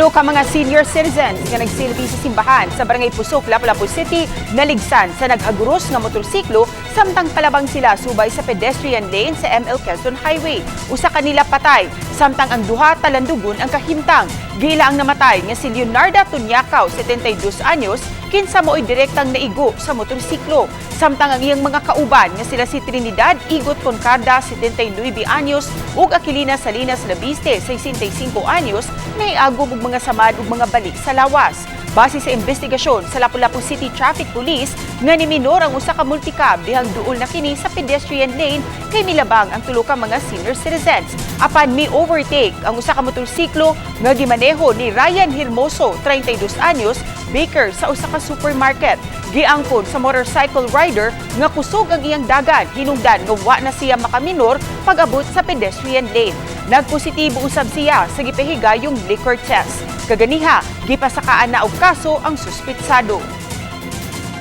Tulo ka mga senior citizens nga nagsilbi sa simbahan sa Barangay Pusok, Lapu-Lapu City naligsan sa naghaguros nga motorsiklo samtang palabang sila subay sa pedestrian lane sa ML Quezon Highway. Usa kanila patay, samtang ang duha talandugon ang kahimtang. Giila ang namatay nga si Leonardo Tunyakaw, 72 anyos, kinsa mo'y direktang naigo sa motorsiklo. Samtang ang iyang mga kauban nga sila si Trinidad Igot Concarda, 79 anyos, ug Aquilina Salinas Labiste, 65 anyos, naiagom og mga samad ug mga bali sa lawas. Base sa investigasyon sa Lapu-Lapu City Traffic Police, nga niminor ang usa ka multicab dihang duol na kini sa pedestrian lane kay milabang ang tulo ka mga senior citizens. Apan mi overtake ang usa ka motorsiklo nga gimaneho ni Ryan Hermoso, 32 anyos, baker sa usa ka supermarket. Giangkon sa motorcycle rider nga kusog ang iyang dagan hinungdan nga wa na siya makaminor pag-abot sa pedestrian lane. Nagpositibo usab siya sa gipahigayong liquor test. Kaganiha, gipasakaan na og kaso ang suspitsado.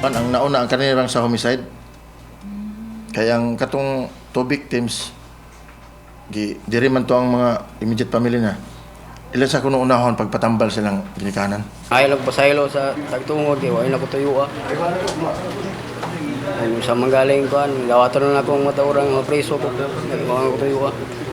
Ang nauna ang kanirang sa homicide. Kaya ang katong two victims, gi diri man to ang mga immediate family na. Ilan sa kuno unahon pagpatambal silang ginikanan. Ay lang pasaylo sa tagtungod kay wa na ko tuyo ah. Ay sa manggaling kuan, gawaton na akong matawrang mga preso ko. Wa ko tuyo ah.